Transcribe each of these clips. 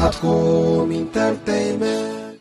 ኣትኩም ኢንተርተይመንት።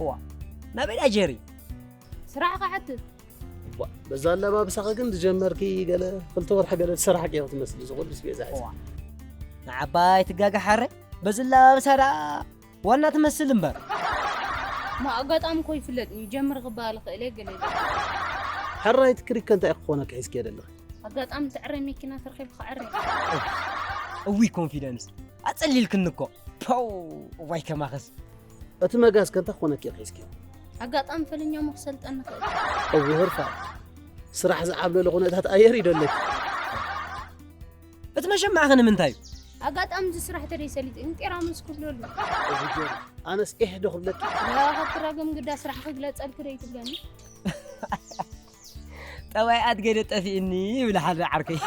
እዋ፣ ናበይ ዳ ጀሪ? ስራሕ ክሓትት። እዋ፣ በዛ ኣለባብሳኺ ግን ዝጀመርኪ ገለ ክልተ ወርሒ ገለ ዝሰራሕኪ ኢኺ ትመስሊ፣ እዚ ኩሉ ስቤዛ ሒዝኪ። እዋ፣ ንዓባይ ትጋገ ሓረ፣ በዚ ኣለባብሳ ደኣ ዋና ትመስል እምበር። እሞ ኣጋጣሚ እኮ ይፍለጥኒ፣ ጀምር ክበሃል ይኽእል እየ፣ ገለ ኢለ። ሕራይ ትክሪከ እንታይ ክኾነኪ ሒዝኪዮ ዘለኺ? ኣጋጣሚ ትዕረይ መኪና ተረኺቡ ክዕረ። እውይ ኮንፊደንስ፣ ኣጸሊልክኒ እኮ። ፖው፣ እዋይ ከማኽስ። እቲ መጋዝ ከ እንታይ ክኾነኪ ኢኺ ሒዝኪዮ? ኣጋጣሚ ፈለኛ እሞ ክሰልጠኒ ይኽእል። እውይ ህርፋ፣ ስራሕ ዝዓብለሎ ኩነታት ኣየር ይደለኪ። እቲ መሸማዕኺ ንምንታይ እዩ? ኣጋጣሚ እዚ ስራሕ ተደይ ሰሊጥ እንጤራ ምስ ክብለሉ። እውይ ጀሪ፣ ኣነስ ኤህ ዶ ክብለኪ? ያ፣ ካብ ትራገም ግዳ ስራሕ ክግለጸልኪ ዶ ይትብለኒ? ጠባይ ኣድገደ ጠፊእኒ ይብል ሓደ ዓርከይ።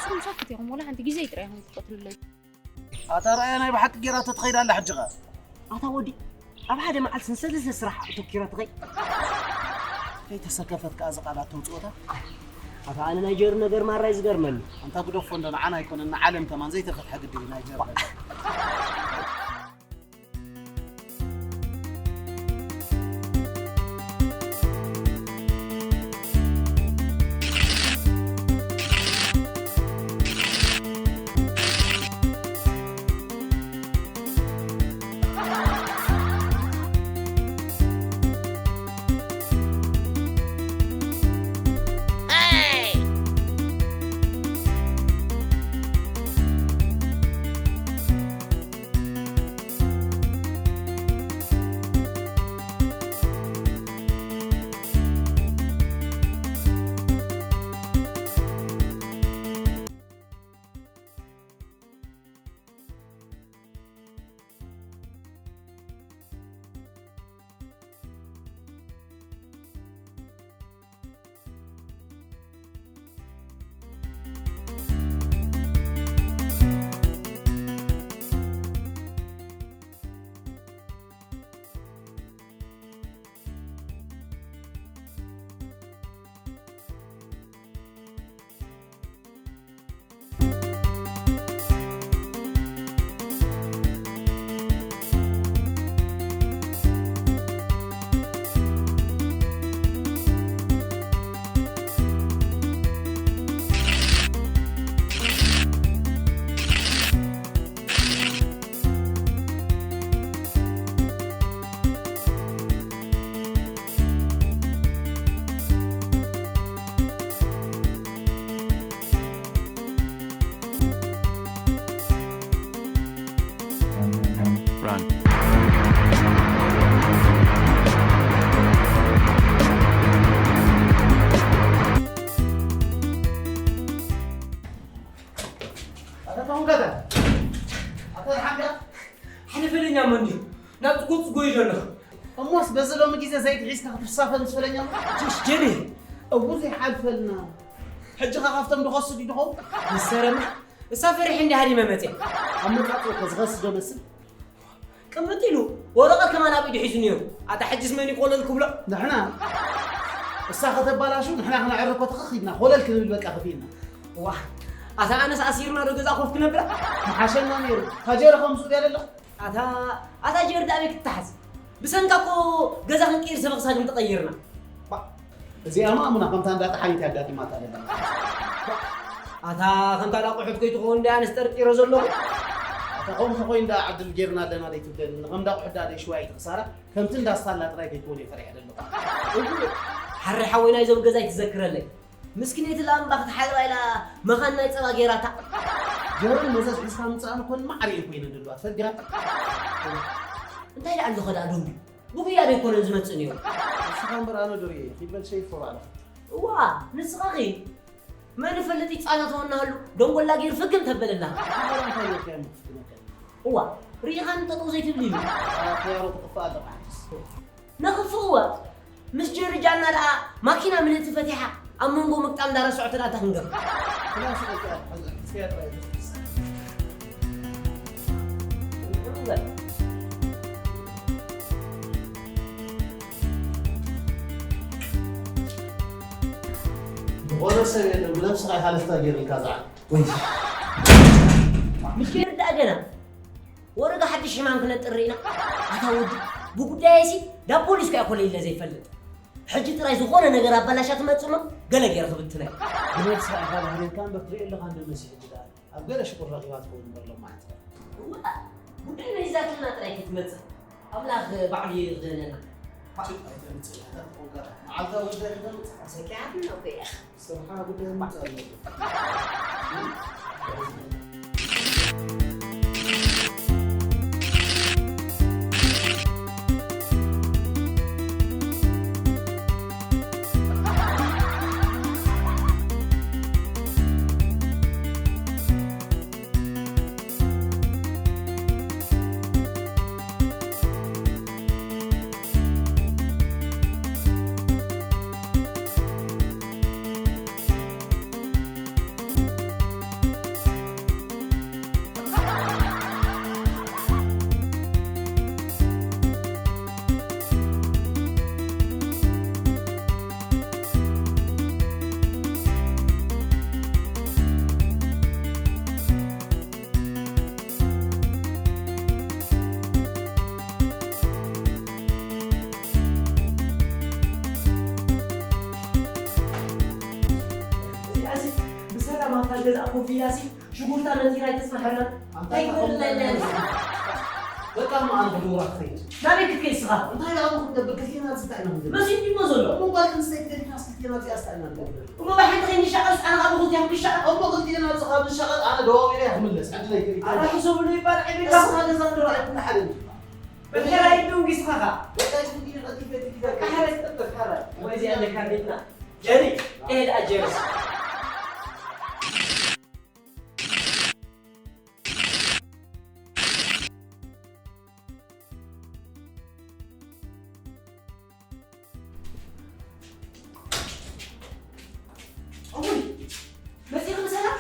ስም ሻክት ኢኹም፣ ወላ ሓንቲ ግዜ ይጥራይ ኢኹም ትቀትሉለይ። ኣታ ረኣያ ናይ ብሓቂ ጌራቶ ትኸይድ ኣላ ሕጂ ኸ? ኣታ ወዲ፣ ኣብ ሓደ መዓልቲ ንሰለስተ ስራሕ ኣተኪራ ትኸይድ። ከይተሰከፈት ከኣ እዚ ቃላት ተውጽኦታ። ኣታ ኣነ ናይ ጀሪ ነገር ማራ እዩ ዝገርመኒ። ኣንታ ግደፎ እንዶ ንዓና ኣይኮነን ንዓለም ከማን ዘይተፈትሐ ግድል እዩ ናይ ጀሪ ነገር። Run. ኣታ ታሁን ጋታ። ኣታ ደሓን ዲኻ? ሓደ ፈለኛ እሞ እንድዩ ናብ ጽጉ ጽጉ እዩ ዘሎ። እሞስ በዚ ሎሚ ግዜ ዘይት ሒዝካ ክትሳፈር ምስ ፈለኛ እሞ? ጅሽ ጀሪ። እቡ ዘይሓልፈልና። ሕጂ ኸ ካብቶም ድኸስድ እዩ ድኸውን? ይሰረና። እሳ ፈሪሕ እንዲ ሃዲመ መጽእ። ኣብ መጻጽኡ ከ ዝኸስድ ዶ መስል? መት ኢሉ ወረቐት ከማን ኣብ ኢዱ ሒዙ ነይሩ። ኣታ ሕጅስ መን እዩ ኮለል ክብሎ? ንሕና። እሳ ከተባላሹ ንሕና ክነዕርኮ ተኸኺድና፣ ኮለል ክንብል በቃ ከፊልና። ዋ፣ ኣታ ኣነስ ኣሲርና ዶ ገዛ ኮፍ ክነብላ? ምሓሸና ነይሩ። ታጀረ ከምዝኡ ድያ ዘለኹ? ኣታ፣ ኣታ ጀርዲ ኣበይ ክትተሓዝ? ብሰንካ እኮ ገዛ ክንቅይር ሰበኽ ሳግም ተቐይርና። ባ፣ እዚኣ ማእሙና ከምታ እንዳ ጠሓኒት ኣጋጢማታ ዘላ። ኣታ ከምታ ዳቑሑት ከይትኸውን እንዳ ኣነስ ጠርጢሮ ዘለኹ። ኣታ ከምኡ ተኾይኑ እንዳ ዕድል ጌርና ኣለና ደይትብለኒ። ንኸም ዳቑሑት ዳ ደይ ሽዋይ ትኽሳራ፣ ከምቲ እንዳ ስታላ ጥራይ ከይትኾን እየ ፈሪሐ ዘለኹ። እው፣ ሓሪ ሓወይ ናይዞም ገዛ ይትዘክረለይ። ምስኪነይቲ ላምባ ክትሓልባ ኢላ መኻን ናይ ጸባ ጌራታ። ጀረን መዘዝ ሒዝካ ምጻእ እኮ ማዕረ እኮ ኢለን ዘለዋ፣ ትፈልጥ ዲኻ? እንታይ ደኣ ኣለኹ ደኣ ደንጉ? ብጉያ ዶ ኣይኮነን ዝመጽእ ነይሩ? ንስኻ እምበር ኣነ ዶ ርእየ? ኪድ በል ሸይፎ ባዕልኻ። እዋ፣ ንስኻ ኸይ መን ይፈልጥ ይጻናተወናሉ፣ ደንጎላ ገይሩ ፍግም ተበለና። ኣታ እንታይ ጌርካ እዮም ክፍትነካ? እዋ፣ ርኢኻኒ ጠጠው ዘይትብል ኢሉ። ኣታ ያሮ ክጥፋእ ኣለካ ሓንትስ። ነኽፍእዎ። ምስ ጀርጃና ደኣ ማኪና ምልእቲ ፈቲሓ ኣብ መንጎ ምግጣም ዳረስዖ ተዳታ ክንገብር። ክላስ እኮ እያ፣ እዚኣ ጥራይ እያ። ዝኾነ ሰብ የለን፣ ብነብስኻ ኢኻ ለፍታ ገይርልካ ዝዓል። ወይ። ምሽ ርዳእ ገና። ወረጋ ሓድሽ ሕማም ክነጥሪ ኢና። ኣታ ወዲ፣ ብጉዳየሲ ዳ ፖሊስ ከኣ ኮነ ኢለ ዘይፈልጥ። ሕጂ ጥራይ ዝኾነ ነገር ኣባላሻ ትመጽእ እሞ ገለ ገይረ ክብትነይ። ብነብስኻ ኢኻ ባህሪልካ እምበር ትርኢ ኣለኻ እንዶ መሲሕ ሕጂ ደኣ። ኣብ ገለ ሽቁር ረኺባ ትኸውን እምበር ሎማዓንቲ። እዋ፣ ጉዳይ መይዛትና ጥራይ ከይትመጽእ። ኣምላኽ ባዕሉ ይኽደነና። ችእ ኣይተምጽእ፣ ኣታ ትኾንካ። መዓልታዊ ጉዳይ ከተምጽእ። ኣሰኪሓትና እኮ እያ። ስርሓ ጉዳይ ምምጻእ ኣለዎ። እዚኣሲ ብሰላም ኣብታ ገዛ ኮፍ ኢላሲ ሽጉርታ ነቲራ ኣይተስማሕርና። እንታይ ክብለና? በቃ፣ እሞ ኣነ ክድውራ ክኸይድ። ናበይ ክትከይድ ንስኻ? እንታይ ደኣ እሞ ክንገብር? ክልቴና ኣብዚ እንታይ ኢና ክንገብር? መሲሉ እሞ ዘሎ። እሞ ጓል ኣንስተይቲ ገዲፍናስ ክልቴና ኣብዚኣ እንታይ ኢና ንገብር? እሞ ብሓንቲ ከይንሻቐል፣ ኣነ ካብ ክልቲኣም ክሻቐል? እሞ ክልቴና ኣብዚ ካብ ንሻቐል፣ ኣነ ደዋዊረ እየ ክምለስ። ዕድለይ ከይድ። ኣረ ሕሰብሉ ይባል፣ ዕድል ንስኻ ገዛ እንዶ ረኣይኩ ንሓደ ንግባ። በቃ ሕራይ ደንጊስኻ ኸኣ። በቃ ይኹን ግን ቀልጢፈ ትግዛ። በቃ ሕራይ ትጠብቅ፣ ሕራይ። ወይ እዚኣ ኣለካ ቤትና። ጀሪ፣ እሄድ ኣጀርስ። እውይ፣ መጺእኺ ብሰላም?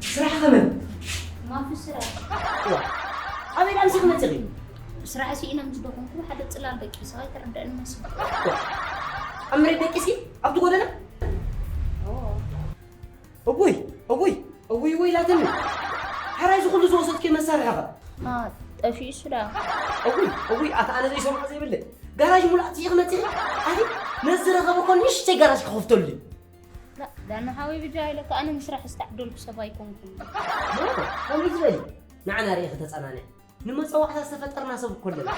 ስራሕ ከመይ? ማፊ ስራሕ። እዋ፣ ኣበይ ደኣ ምሳኺ መጺእኺ? ስራሕ ስኢነ ምስ ደኾንኩ ሓደ ጽላል ደቂሰ፣ ኣይተረድአኒ መስል። እዋ፣ ኣብ መሬት ደቂስኪ? ኣብቲ ጎደና? እዎ። እውይ፣ እውይ፣ እውይ፣ እውይ ኢላትኒ። ሕራይ እዚ ኩሉ ዝወሰድኪ መሳርሒ ኸ? አ፣ ጠፊኡ እሱ ደኣ። እውይ፣ እውይ፣ ኣታ ኣነ ዘይሰምዖ ዘይብለይ። ጋራዥ ሙሉእ ኣጥፊእኺ መጺኺ? ኣቲ ነዚ ዝረኸበ እኮ ንእሽተይ ጋራዥ ክኸፍተሉ እዩ። ላ፣ ዳና ሓወይ ብጃ ኢለካ ኣነ ምስራሕ ዝተዓደልኩ ሰብ ኣይኮንኩን። ኖ፣ ከምኡ ዝበሊ። ንዓና ርኢኺ ተጸናንዒ። ንመጸዋዕታ ዝተፈጠርና ሰብ እኮ ኣለና።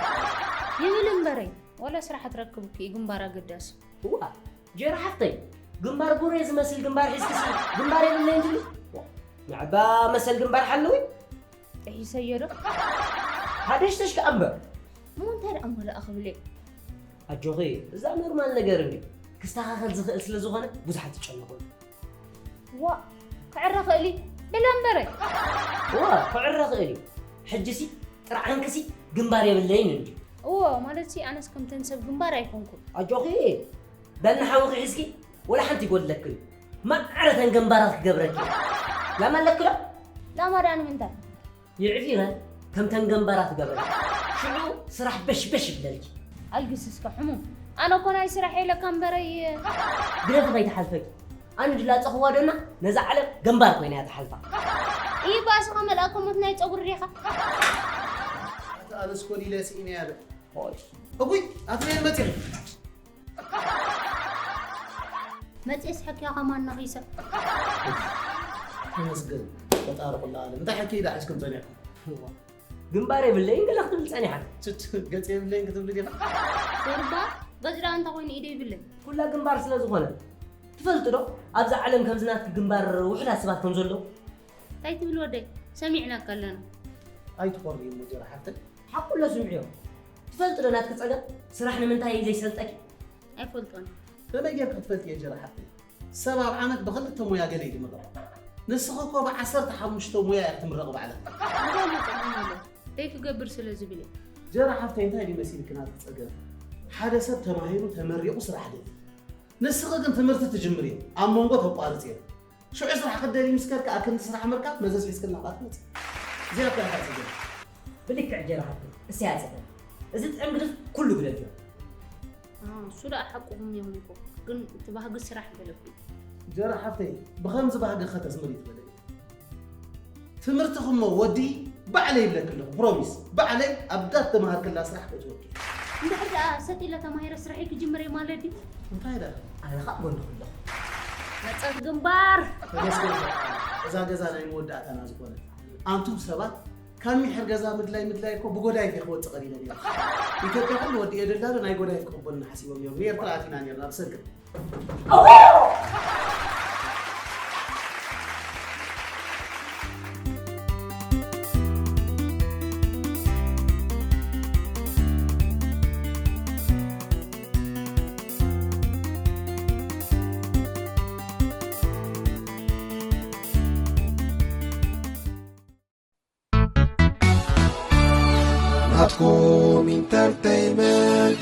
ይብል እምበረይ፣ ዋላ ስራሕ ትረክብ እኮ እዩ ግንባር ኣገዳሲ። እዋ፣ ጀራ ሓፍተይ፣ ግንባር ቡሬ ዝመስል ግንባር ሒዝክሲ ግንባር የብለይን ትብሊ? ንዕባ መሰል ግንባር ሓለዊ? ጥሒሰዮ ዶ? ሃደሽተሽ ከኣ እምበር። እሞ እንታይ ደኣ እሞ ደኣ ክብል እየ? ኣጆኺ፣ እዛ ኖርማል ነገር እንድዩ። ክስተኻኸል ዝኽእል ስለ ዝኾነ ብዙሕ ኣይትጨነቑ። ዋ፣ ክዕረ ክእል እዩ። በላ እምበረ። ዋ፣ ክዕረ ክእል እዩ። ሕጂሲ ጥርዓንክሲ ግንባር የብለይን እንድዩ። እዎ፣ ማለትሲ ኣነስ ከምተን ሰብ ግንባር ኣይኮንኩን። ኣጆኺ፣ በኒ ሓውኺ ሒዝኪ ወላ ሓንቲ ይጎድለክን። ማዕረ ተን ግንባራት ክገብረኪ። ላም ኣለኪ ዶ? ላማ ደኣ ንምንታይ? ይዕፊረ ከም ተን ገንባራ ትገብረ ሽዑ ስራሕ በሽበሽ ይብለልኪ። ኣልግስ እስከ ሕሙም። ኣነ እኮ ናይ ስራሕ ኢለካ እምበረይ። ግደፊ ከይትሓልፈኪ። ኣነ ድላፀኽዋ ዶና ነዛ ዓለም ገንባር ኮይና እያ ትሓልፋ። ይባእስኻ መልኣከ ሞት ናይ ፀጉሪ ዲኻ? ኣቲ ኣነስ ኮን ኢለ ስኢነ ያበ እጉይ ኣቲ መን መፂኺ መፅስ ሕክያ ከማን ነኺሰ። ተመስገን ፈጣሪ ኩሉ ዓለም እንታይ ሕኪ ኢዳ ሒዝኩም ፀኒዕኩም ግንባር የብለይን ገለ ክትብል ፀኒሓ። ችች ገፅ የብለይን ክትብሊ ዲኻ ሰርባ ገፅዳ እንተ ኮይኑ ኢደ ይብለይ። ኩላ ግንባር ስለ ዝኾነ ትፈልጡ ዶ? ኣብዛ ዓለም ከምዚ ናትኪ ግንባር ውሕዳት ሰባት ከም ዘለዉ። እንታይ ትብል ወደይ? ሰሚዕናካ ኣለና። ኣይትኾሪ እሞ ጀራ ሓፍተይ ሓቁሎ ስምዕዮ። ትፈልጡ ዶ ናትኪ ፀገም? ስራሕ ንምንታይ እዩ ዘይሰልጠኪ? ኣይፈልጦን። ከመይ ጌርክ ክትፈልጥ እየ ጀራ ሓፍተይ ሰብ ኣብ ዓመት ብክልተ ሙያ ገለ ይምረቕ ንስኺ እኮ ብዓሰርተ ሓሙሽተ ሙያ ኢኺ ትምረቕ ባዕላ እንታይ መፀገም ኣሎ? እንታይ ክገብር ስለ ዝብል እየ። ጀራ ሓፍተይ እንታይ ድዩ መሲልኪ ናትኪ ፀገም ሓደ ሰብ ተማሂሩ ተመሪቑ ስራሕ ደሊ ንስኺ ግን ትምህርቲ ትጅምር እየ ኣብ መንጎ ተቋርፅ እየ ሽዑ ስራሕ ክደሊ ምስ ከድካ ኣክንዲ ስራሕ ምርካብ መዘዝ ሒዝክልና ቃት መፅ እዚኣ እኮ ኢኻ ፀገም ብልክዕ ጀራ ሓፍተይ እስያ ፀገም። እዚ ጥዕም ግድፍ ኩሉ ግደፍዮ። ኣዎ፣ እሱ ደኣ ሓቁኹም እዮም እኮ ግን እቲ ባህጊ ስራሕ በለኩም። ጀራ ሓፍተይ ብኸምዚ ባህጊ ከተስምሪ ትበለ ትምህርትኹሞ ወዲ ባዕለይ ይብለክ ኣለኹ ፕሮሚስ ባዕለይ ኣብ ዳት ተምሃርክላ ስራሕ ክትወኪ እንድሕር ደኣ ሰጥ ኢለ ተማሂረ ስርሐይ ክጅምር እየ ማለት ድዩ? እንታይ ዳ ኣነ ከዓ ጎንኹም ኣለኹ። መፀት ግንባር ተመስገን ፈጣሪ፣ እዛ ገዛ ናይ መወዳእታና ዝኾነት ኣንቱም ሰባት ካብ ሚሕር ገዛ ምድላይ ምድላይ እኮ ብጎዳይፍ እየ ክወፅእ ቀሪበ ነይረ ኢትዮጵያ ኩሉ ወዲ እየ ደላሎ ናይ ጎዳይፍ ክቕበሉና ሓሲቦም እዮም ንኤርትራ ኣቲና ነርና ብሰንክት ናትኩም ኢንተርተይመንት